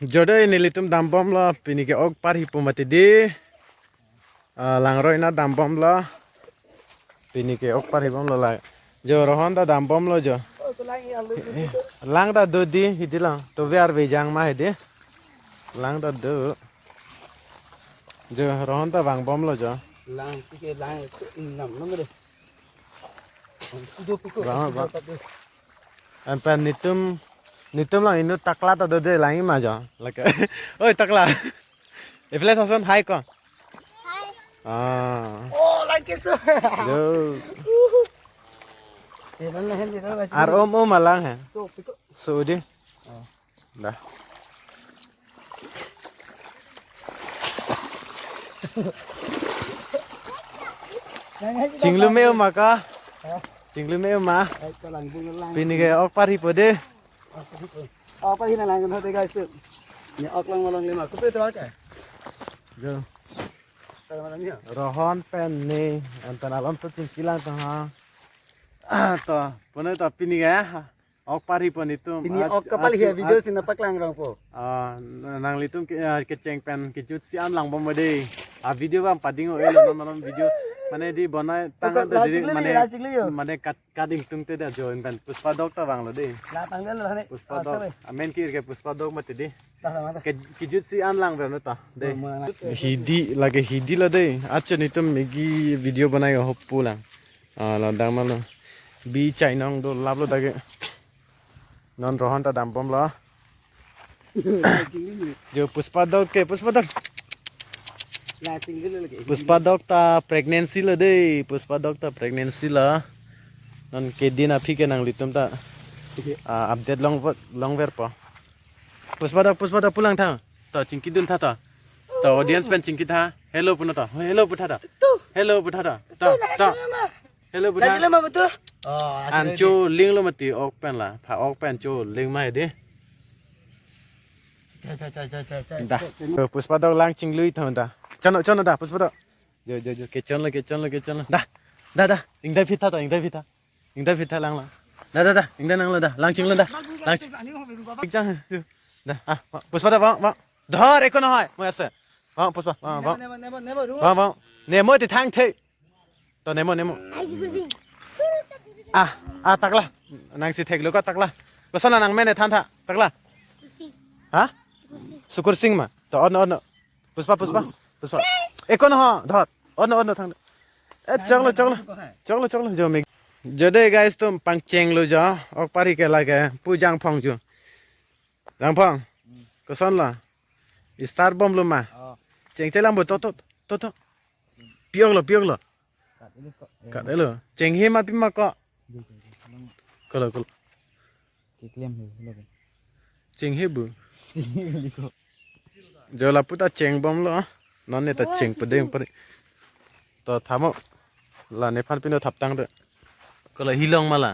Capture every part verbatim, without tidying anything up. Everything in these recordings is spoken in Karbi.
Jo dei, nelitum dambomlo, pini ke ok parhipo mati dei. Ah, langroi na dambomlo. Pini ke ok parhibomlo la. Jo Rohon ta dambomlo jo. Lang ta do dei, hidi lang. To ve arve jang ma hidi. Lang ta do. Jo Rohon ta vangbomlo jo. Lang, pike lang, nam, nam dei. Sudo piko, bang, sudo bang. Tadu. Anpen netum, netum lang inut takla ta do dei, lang ima jo. Lake. Oi, takla. Iphale sason, hai ko. Hai. Ah. Oh, lang keso. Yo. Eh, lang, lang, lang, lang. Ar om om alang he. So, piko. So dei. Oh. Dah. Chinglu me ma ka? Hah? Chinglu me ma? Ai, kalang bung lang. Pini ke ok parhipo dei. Ok parhi. Ok parhi nanglang tha dei guys tu. Ni ok lang malong lima. Kupe tu ka? Jo. Kalau malam ya. Rohon pen ne, antan alom tu chingki lang tha ha. Ah, to. Pune to pini ke. Ok parhipo netum. Pini ah, ok kapal ah, hi ah, video ah, si nangpaklang rongpo. Ah, nanglitum ke, ah, kecheng pen kejut si an langbom dei. Ah, video bang pading o, eh, non, non, video. Mane dei bonai tang. Oke, ta dei, lachik le, mane, lachik le yo. Mane kat, kat ingtung te dei jo, anpen Puspa Dog ta vanglo dei. La tang le lo ne. Puspa Dog. Amen kir ke Puspa Dog mati dei. Ke, kejut si an lang berno ta dei. Hidi, lake hidi lo dei. Acha netum megi video bonai ho pulang. Ah, lo dang malo. Bi chainong do laplo dake. Non Rohon ta dambomlo. Jo Puspa Dog ke, Puspa Dog. Puspa Dog ta pregnancy lo dei, Puspa Dog ta pregnancy lo. Non kedin aphi ke nanglitum ta, ah, update long vo-, longverpo. Puspa Dog, Puspa Dog pulang tha. To chingki dun tha to. To audience pen chingki tha. Hello puno to. Hello pu tha to. Hello pu tha to. To, to. Hello pu tha. Lasi lama betul. Oh, lasi lama. An cho linglo mati ok pen la. Pha ok pen cho ling ma dei. Cha, cha, cha. Dah. Puspa Dog lang chinglui tha dah. Chonlo, chonlo dah Puspa Dog. Jo, jo, jo. Kechonlo, kechonlo, kechonlo. Dah. Dah, dah. Ingdai phi tha to, ingdai phi tha. Ingdai phi tha lang lang. Dah, dah, dah. Ingdai nanglo dah. Lang chinglo dah. Lang ching. Dah. Ah, Puspa Dog, vang, vang. Dhor, eko nohoi. Moi ase. Vang, Puspa, vang, vang. Nemo, nemo, nemo, nemo, ru. Vang, vang. Nemo ti thang the. To nemo, nemo. Ah, ah, takla. Nangsi theklo ko takla. Koson nang mene than tha, takla. Ha? Sukur Singh ma. To on, on. Puspa, Puspa, Puspa. Eko nohoi, dhor. On, on, thang. Eh, choklo, choklo. Choklo, choklo, jo me. Jo dei guys, netum pangchenglo jo. Ok parhi ke lake. Pu Jangphong jo. Jangphong. Kosonlo. Start bomlo ma. Oh. Cheng chelang bo to, to, to, to. Pi-oklo, pi-oklo. Kat-elo. Chenghe ma pima ko. Kolo, kolo. Keklem he, lo. Chenghe bu. Chenghe liko. Jo lapu ta chengbomlo. Non ne ta chengpedeng pari. To thamo. La nephan pino thaptang de. Kolo hilong ma la.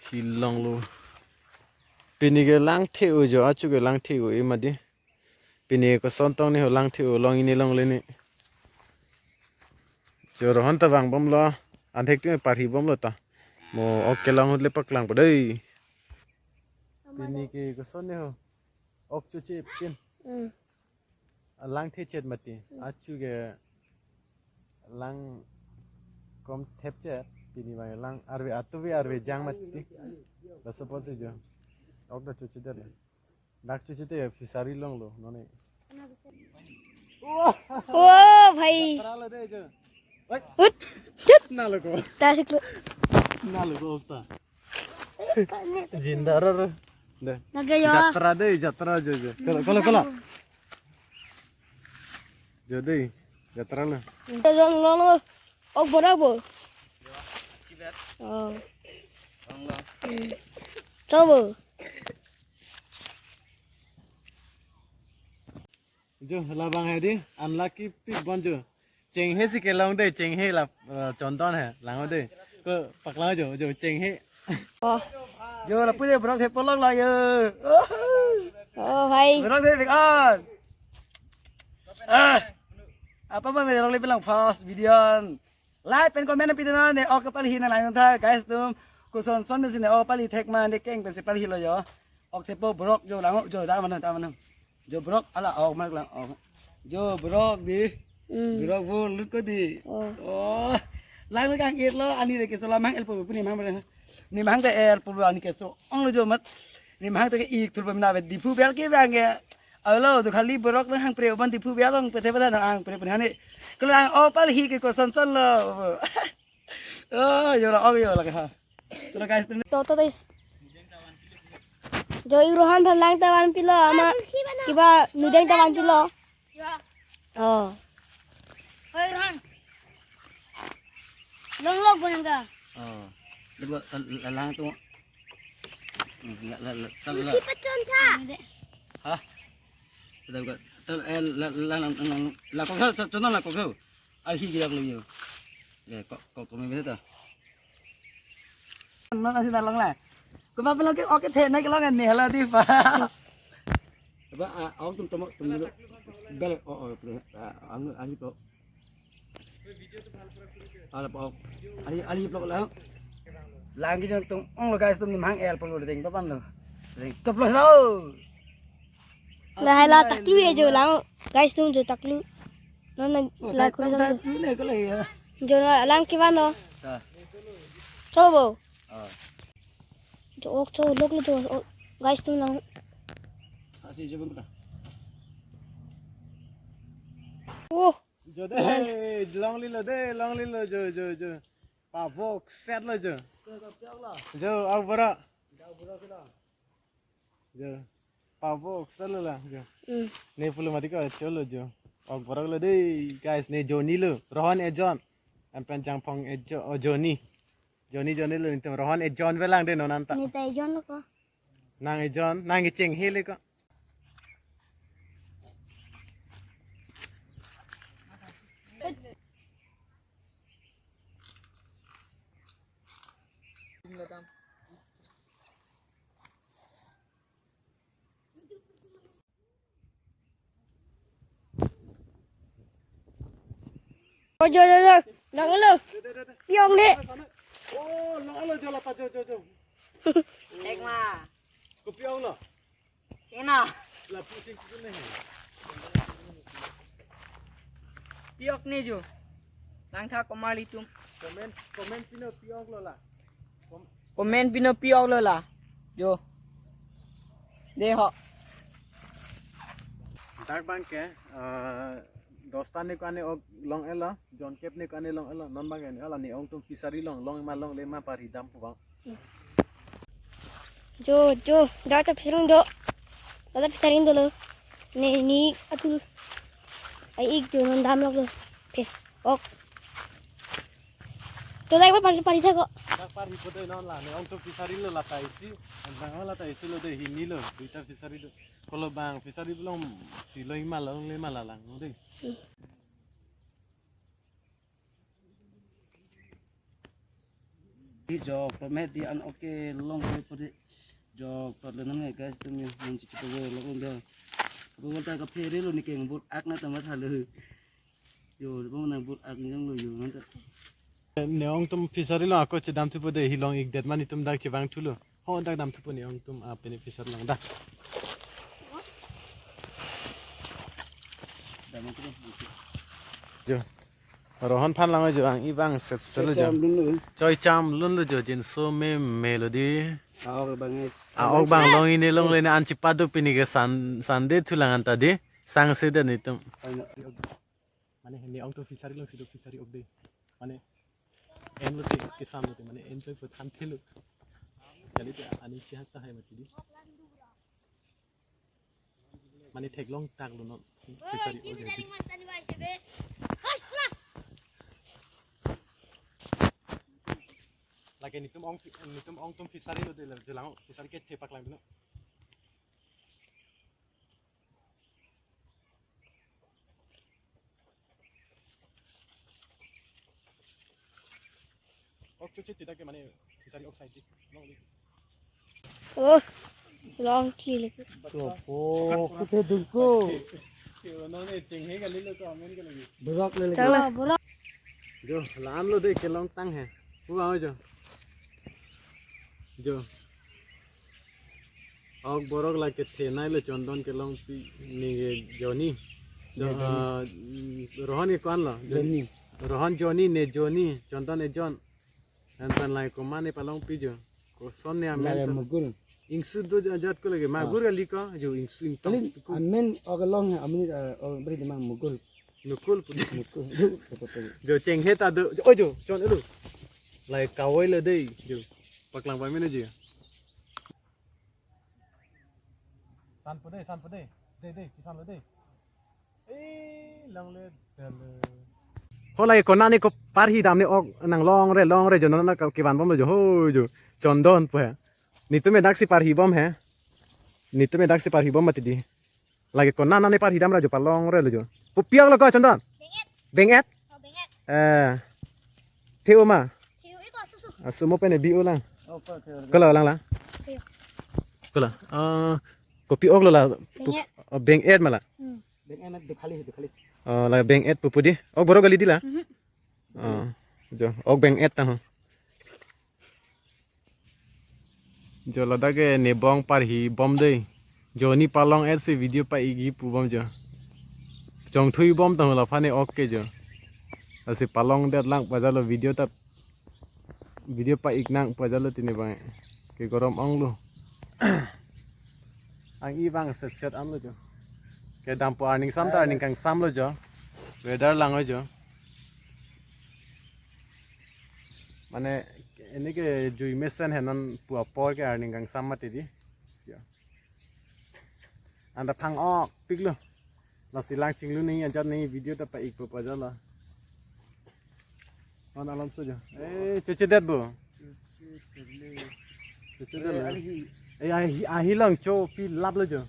Hilonglo. Pini ke lang the-o jo, achu ke lang the-o-e ma dei. Pini koson tong ne ho lang the-o long ini longle ne. Jo Rohon ta vangbomlo. Anthek tu parhibomlo ta. Mo ok kelong hut le paklangpo dei. Pini ke koson ne ho. Ok choche pin. Hmm. Lang thechet mati. Hmm. Achu ke lang kom thepchet. Pini bang lang arve atuve arve jang mati. Laso apotsi jo. Ok ta choche det. Dak choche te fishery longlo, non ne. Oh, bhai. Jatra lo dei jo. Oi. Ut. Chut. Nalo ko. Tasik lo. Nalo ko okta. Jinda ro ro. Dei. Lagi ya. Jatra dei, jatra jo jo. Kolo, kolo, kolo. Jo dei, jatra lo. Long, long, long. Oh, bora bo. Oh. Hmm. Coba. Jo, labang he dei, unlucky pik bon jo. Chenghe si kelong dei, chenghe la, eh, chonton he, lang dei. Ko paklang jo, jo chenghe. Oh. Jo, lapu je brok the polok la yo. Oh, bhai. Brok the big on. Ah. Apa ma me rong le pelang first video. Like pen comment pi dona ne ok kapal hi nanglang tha guys netum. Koson son si ne ok kapal hi thek ma ne keng pensi pal hi lo jo. Ok thepo borok jo lang jo da mana ta mana. Jo borok ala ok mak lang ok. Jo borok di. Hmm. Borok bo lut ko di. Oh. Oh. Lang lang kang-irlo ani de keso lamang el po puni mang bre. Ni mang te el po ani keso. Ong lo jo mat. Ni mang te ik thul pemna be Diphu bel ke bang ke. Alo do khali borok nang hang pre ban Diphu bel ong pe te pada nang hang pre puni hani. Kelang oh pal hi ke ko son son lo. Oh, yo la ok yo la ha. Chalo guys, tum To to guys. Jo ik Rohan phan lang ta van pilo ama kiba nudeng ta van pilo. Oh. Hoi Rohan. Long lok bonang ta. Oh. Lego la lang tu. Hmm, la la la la. Kipa chon tha. Ha? Tadap ka. Tal eh la la la la la ko ha sa chona la ko ha. Ai hi kiyak lo yo. Ya ko ko ko me ta. Non asi dalang la. Kuma pelo ke oke the na ke long ne hala di pa. Ba ah, ok tum tomo tum dulu. Bel oh oh pre. Ah, ang ang to. Ala pa ok. Ari ari plok lang. Lang ke jong tung ong lo guys tum ni mang el polo ding pa pan lo. Ding to plus lo. Lahai la taklu e jo lang. Guys tum jo taklu. Non na Oh, la tak- khuri tak- sa. tak- ne ko le ya. Jo na lang kiba no. Ta. Chobo. Ah. Jo ok cho lok le jo. Oh, guys tum lang. Asi jo bang ta. Oh. Jo de, long lilo de, long lilo jo jo jo. Pabok set lo jo. Jo, ok bora. Jo. Pabok set lo la jo. Hmm. Ne pulo mati ko cholo jo. Ok bora lo de, guys ne Joni lo. Rohan ejon. Ampen Jangphong ejo oh, Joni. Joni Joni lo nitum Rohan ejon velang de non anta. Ne ta ejon lo ko. Nang ejon, nang kecheng hele ko. Oh, jo, jo, jo. Long lo. Piong de. Oh, long lo jo la pa jo jo jo. Ek ma. Kopi ong lo. Kena. La puting kuku ne. Piok ne jo. Langtha komar litum. Comment comment pino piok lo la. Kom- Comment pino piok lo la. Jo. De ho. Dak bang ke eh, dosta ne kane ok long elo, jonkep ne kane long elo, non bang ke ne ala ne ong tum fishery long, long ma longle ma pari dam pu bang. Jo, jo, data pisaring do. Data pisaring dolo. Ne ni atul. Ai ik jo non dam lok lo. Pes. Ok. To dai ko pari pari thako. Dak pari ko dei non la ne ong to fishery lo la ta isi. Bang la ta isi lo de hini lo. Duita fishery lo. Kolo bang fishery belong si lo ima long le ma la lang de. Di jok to met di an oke long ke pudi jok to le nang guys tum yo nang chichi to lo lo do. Ko ta ka phere lo ni keng but ak na ta mat halo. Yo bong nang but ak ni lo yo nang ta. Ne ong tum fishery lo ako chedam thu pudi hilong ik det mani tum dak chevang thu lo. Ho dak dam thupo ne ong tum a pini fishery long dak. Jo. Rohan phan lang jo ang ibang set selo jo. Choi cham lun lo. Choi cham lun lo jo jinso me me lo di. A ok bang e. A ok bang long ini long le ne an chipaduk pini ke san Sunday thu lang anta di. Sangse de nitum. Ai na. Mane ne ong to fishery long si do fishery ok de. Mane en lo te kisan lo te mane en choi po than thelo. Kali te ani chihak ta hai mati di. Mane theklong tak lo non fishery ok de. Lake nitum ong nitum ong tum fishery lo de la jelang fishery ke thepak lang no. Ok, chuche tidak ke mane fishery ok side di. Long di. Oh, long kili. Chopo, kuthe dungko. Kilo nang ne cheng he kali lo to amen kali. Borok le lagi. Chalo, borok. Jo, lam lo de ke long tang he. Hu aho jo. Jo. Ok borok lake thenai le Chondon kelongpi ne Johnny. Jo-, Johnny. Ah, mm, Rohan ke ko-an lo? Johnny. Rohan Johnny ne Johnny, Chondon ejon. Anpan lai komat ne palongpi jo. Koson ne amen Lake to. Mugul. Ingsu do ja-, jat ko lake. Ah. Magur kali ko jo ingsu ingtong. Kali tuku. Amen ok long he, amen, eh, ok beri demang Mugul. Nukul pu. Mugul. Jo chenghe ta do. Jo, oi jo, chon elu. Lai kawoi lo dei jo. Paklang pame ne jo. San pu dei, san pu dei. Dei, dei, kisan lo dei. Eh, lang le, dale. Ho lai konat ne ko parhi dam ne ok nang longre, longre jo non na ka kevan bom lo jo ho jo. Chondon pu he. Netum edaksi parhi bom he. Netum edaksi parhi bom mati di. Lake konat ne parhi dam ra jo palongre lo jo. Pu pi-ok lo ko Chondon? Beng-et. Beng-et? Oh, beng-et. Eh. Theo ma? Theo iko susu. Asu mo pen bi-o lang. Oh, ko, ko, ko. Ko lo lang lang. Theo. Ko lo. Ah, ko pi-ok lo la. Beng-et. Oh, beng-et ma la. Hmm. Beng-et mat Dukhali, Dukhali. Oh, la beng-et pupu di. Ok borok kali di la. Mhm. Ah, jo, ok beng-et ta ho. Jo ladak ke nebong parhi bom dei. Johnny palong-et si video pa-ikji pu bom jo. Chongthui bom ta ho laphan ne ok ke jo. Lasi palongdet lang pajalo video ta, video pa-ik nang pajalo tini bang. Ke gorom ong lo. Ang-i bang set set an lo jo. Kedam pu arning sam ta arning kangsam lo jo. Weather lang lo jo. Mane, ini ke jui mesen henan pu apor ke arning kangsam mati di. Ya. Anta phang-ok pik lo. Lasi lang chinglu ne ajat ne video ta pa-ikpo pajalo. On alam so jo. Eh, cheche det bo. Cheche det lo. Eh, ahi, ahi lang cho pi lap lo jo.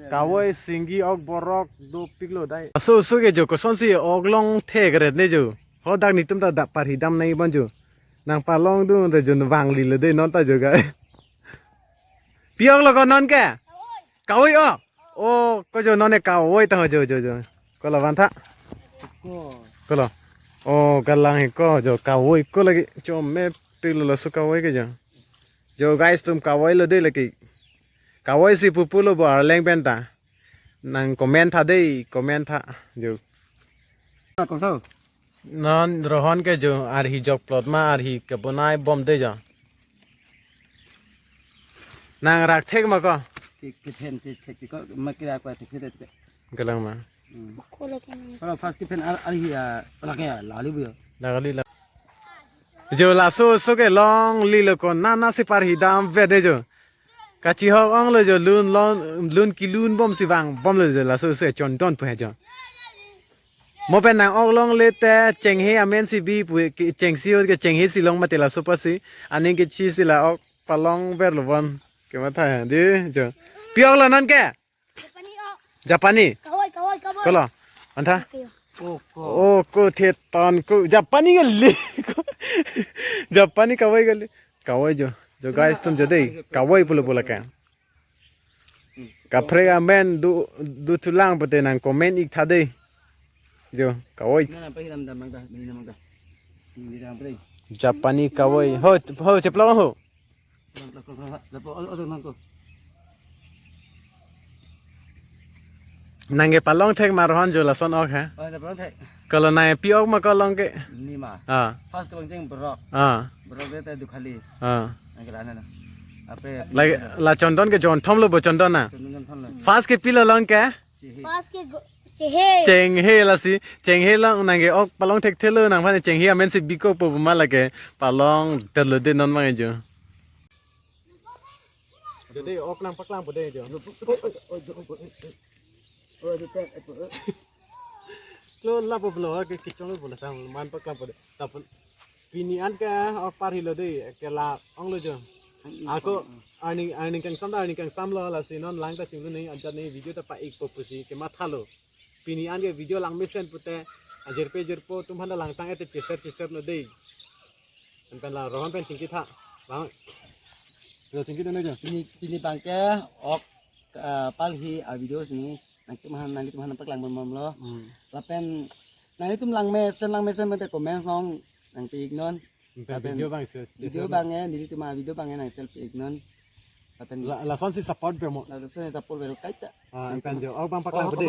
Kawoi singgi ok borok dopik lo dei. Aso so ke jo kosonsi ok long thek ret ne jo. Ho dak netum ta dak parhi dam nai bon jo. Nang palongdun re jo vangli lo dei non ta jo ga. Pi-ok lo ko non ke? Kawoi o. O, ko jo non ne kawoi ta ho jo, jo, jo. Ko lo van tha. Ko. Ko lo. O, galang he ko jo kawoi ko lagi. Chom me pik lo laso kawoi ke jo. Jo guys tum kawoi lo dei lagi. Kawoi si pupu lo bo arleng pen ta. Nang comment tha dei, comment tha. Jo. Kosong. Non Rohon ke jo arhi jokplot ma arhi kebonai bom dei jo. Nang rak thek ma ko? Thek, thek, thek, thek, thek, ko, ma kira ko thek, thek, thek. Galang ma. Hmm. Ko lo ke nang. Kalau first ke pen ar, arhi ya, lake ya, lali bu ya. Lali la. Jo laso so ke longli lo ko nana si parhi dam vet dei jo. Kachihok ong lo jo lun lon, lun kelun bom si vang bom lo jo laso se Chondon pu he jo. Mo pen nang ok longle te chenghe amen si bi pu ke chengsi ho ke chenghe si long mati laso pasi aning kechi si la ok palong ver lo bon. Kematha he dei jo. Pi-ok lo non ke? Japani o. Japani. Kawoi, kawoi, kawoi. Ko lo. Antha. Oke. O ko. O ko thetan ko Japani kali. Japani kawoi kali. Kawoi jo. Jo guys tum jo dei. Kawoi pulo pulo ka. Kaprek amen du, du thulang pute nang comment ik tha dei. Jo, kawoi. Na, na, pahi dam, dam, mangta, mini na mangta. Mini dam, pre. Japani kawoi. Ho, ho, cheplang ho. Lapu, lapu, lapu, lapu, oh, oh, nangko. Nang ke palong thek ma Rohon jo lason ok ha? Oh, lapu thek. Kalau nang pi-ok ma ko long ke? Ni ma. Ah. First ke long cheng borok. Ah. Borok dei te Dukhali. Ah. Nang ke lana na. Ape. Lagi la Chondon ke jon thom lo bo Chondon na. Chondon jon thom lo. First ke pi lo long ke? Chenghe. Pas ke go-, chenghe. Chenghe lasi, chenghe long nang ke ok palong thekthelo nangphan chenghe amen si biko po ma lake palong telo dei non mang jo. Dei ok nang paklang po dei jo. Klo lapo blo ke kichong blo sang man paklang po dei. Tapon pini an ke ok parhi lo dei ke la ong lo jo. Ako arning, arning kangsam ta arning kangsam lo lasi non lang ta chinglu ne ajat ne video ta pa-ikpo pusi kematha lo. Pini an ke video lang mesen pute ajirpe jirpo tum handa lang tang et te cheser cheser no dei. Anpen la Rohon pen chingki tha. Lang. Yo chingki dun jo. Pini, pini bang ke ok, eh, parhi a video sini. Nangtum han, nangtum han paklang bom bom lo. Hmm. Lapen nangtum lang mesen, lang mesen pen te comments nong nangpi-ik non. Anpen lapen video bang se, video bang e, nelitum a video bang e nang selfie ik non. Lason si support pe mo. Lason si support pe kaita. Ah, ikan jo. Oh, bang paklang pede.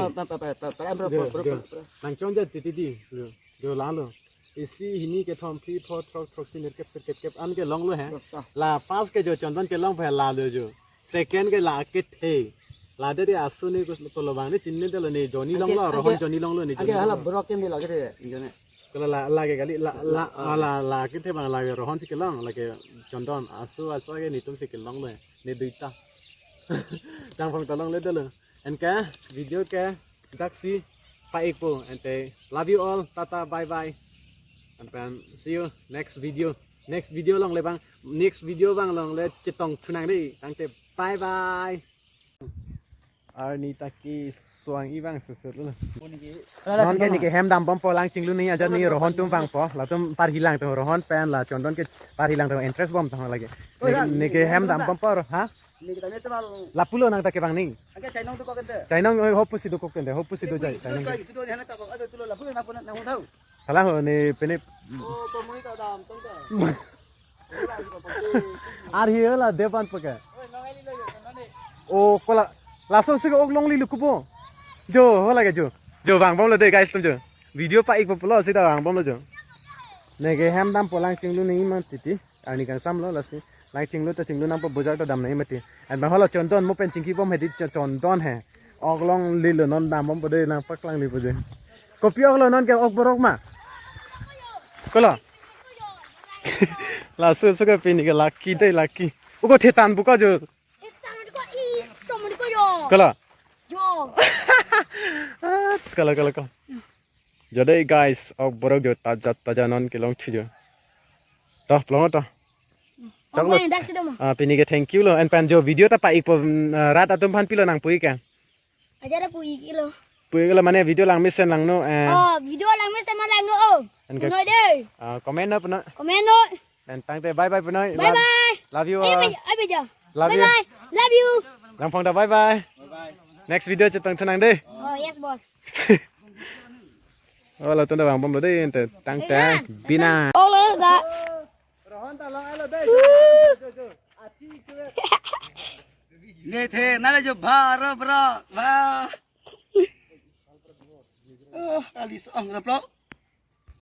Nang chong ja titi di. Jo, jo lalo. Isi hini kethom phli pho throk throksi nerkep sirkep kep an kelonglo he. La first ke jo Chondon kelong phe lalo jo. Second ke la kethe. La de de asu ni kus tolo bang ni chinine delo ni Joni longlo, Rohon Joni longlo ni Joni. Hala borok ken de la kethe. Joni. Kalau la la ke kali la la la la kethe bang la ke Rohon si kelong la ke Chondon asu asu ke nitum si kelonglo ni duita. Jangphong tolong le delo. Anke video ke daksi pa-ikpo. Ante love you all. Tata, bye bye. And then see you next video. Next video along le bang, next video bang along le chetong thunang dei. Tangte bye bye. Arni ta keso-ang ivang sese lo. Non ke neke hem dambompo, lang chinglu ni ajat ni Rohon atum vangpo. Latum parhi lang atum Rohon pen la Chondon ke parhi lang atum interest bom tang lagi. Neke hem dambompo ro, ha? Lapulo nang ta kevang ni. Chainong, eh, hopu si dokok kende, hopu si dojai, chainong. Hala ho ni pene. Arhi la depan pake. O kola laso si ok longle lo kupo. Jo, ho lage jo. Jo vangbomlo dei guys atum jo. Video pa-ikpo pulo sita vangbomlo jo. Neke hem dampo lang chinglu ni ma titi. Arni kangsamlo lasi. Lang chinglu ta chinglu nangpo bujak ta dam nangji mati. And bang hala Chondon mo pen chingkibom he di Cho-, Chondon he. Ok longle lo non dambompo dei nang paklang lipo dei. Kopi ok lo non ke ok borok ma. Kolo. Laso suka pini ke lucky dei lucky. Uko thetan buka jo. Kolo. Jo. Ah, kolo kolo kolo. Jo dei guys, ok borok jo taja taja non kelong thu jo. Toh plong toh. Choklo. Dak sida mo. Ah, pini ke thank you lo. And pen jo video ta pa-ikpo, mm, ah, rat atum aphan pilo nangpu-ik ke. Ajar pu-ik lo. Pu-ik lo mane video langmesen langno, eh. Oh, video langmesen ma langno o. Anke noi dei. Ah, comment no puno. Comment no. And tangte bye bye punoi. Bye bye. Love you all. Ayo, ayo, ayo. Love you. Bye bye. Love you. Jangphong ta bye bye. Bye bye. Next video chetong thunang dei. Oh, yes, boss. Oh, latum ta vangbomlo dei ante tangte bina. Oh, lo da. Rohon ta long alo dei. Jo, jo, jo. Achi kue. Ne the, nale jo bharo bro. Ba. Oh, alis ang raplo.